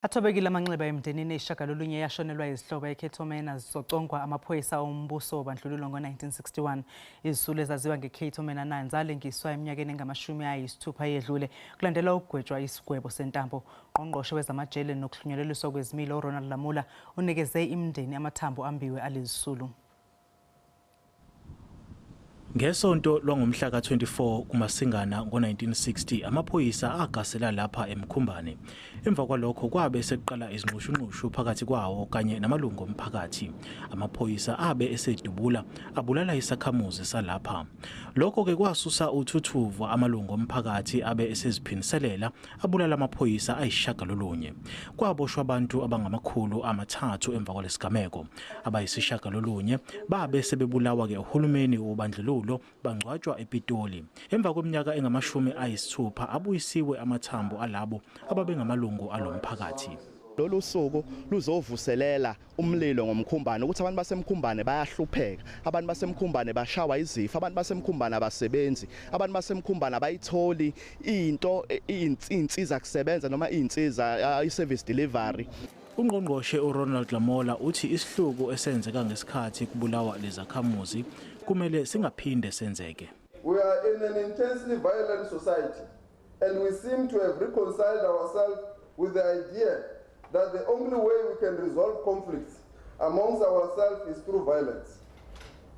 Athobekile amanxeba emndenini eyisishiyagalolunye yashonelwa izihlobo eCato Manor zisocongwa amaphoyisa ombuso wobandlululo ngo-1961. Izisulu ezaziwa nge-Cato Manor 9 zalengiswa eminyakeni engamashumi ayisithupha eyedlule kulandela ukugwetshwa isigwebo sentambo. Ungqongqoshe wezamajele nokuhlunyeleliswa kwezimilo uRonald Lamola unikeze imindeni amathambo ambiwe alezisulu. Ngesonto lwangomhla ka-24 kuMasingana ngo-1960, amaphoyisa agasela lapha eMkhumbane. Emva kwalokho kwabe sekuqala izinxushunxushu phakathi kwawo kanye namalungu omphakathi. Amaphoyisa abe esedubula abulala isakhamuzi salapha. Lokho-ke kwasusa uthuthuva, amalungu omphakathi abe eseziphiniselela abulala amaphoyisa ayisishiyagalolunye. Kwaboshwa abantu abangama-300 emva kwalesigameko. Abayisishiyagalolunye babe sebebulawa-ke uhulumeni wobandlululo, bangcwatshwa ePitoli. Emva kweminyaka engamashumi ayisithupha abuyisiwe amathambo alabo ababengamalungu alomphakathi. Lolu suku luzovuselela umlilo ngoMkhumbane, ukuthi abantu baseMkhumbane bayahlupheka, abantu baseMkhumbane bashawa izifo, abantu baseMkhumbane abasebenzi, abantu baseMkhumbane abayitholi into, insiza kusebenza noma insiza, i-service delivery. Ungqongqoshe uRonald Lamola uthi isihluku esenzeka ngesikhathi kubulawa lezakhamuzi kumele singaphinde senzeke. We are in an intensely violent society, and we seem to have reconciled ourselves with the idea that the only way we can resolve conflicts amongst ourselves is through violence.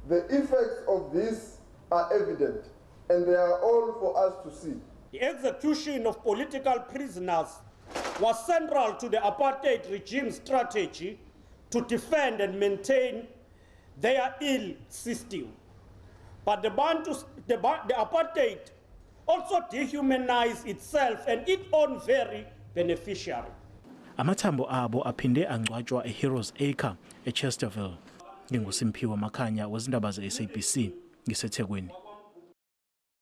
The effects of this are evident, and they are all for us to see. The execution of political prisoners was central to the apartheid regime's strategy to defend and maintain their ill system. But the apartheid also dehumanized itself and its own very beneficiary. Amathambo abo aphinde angcwatshwa eHeroes Acre eChesterville. NginguSimphiwe Makhanya wezindaba ze-SABC ngiseThekwini.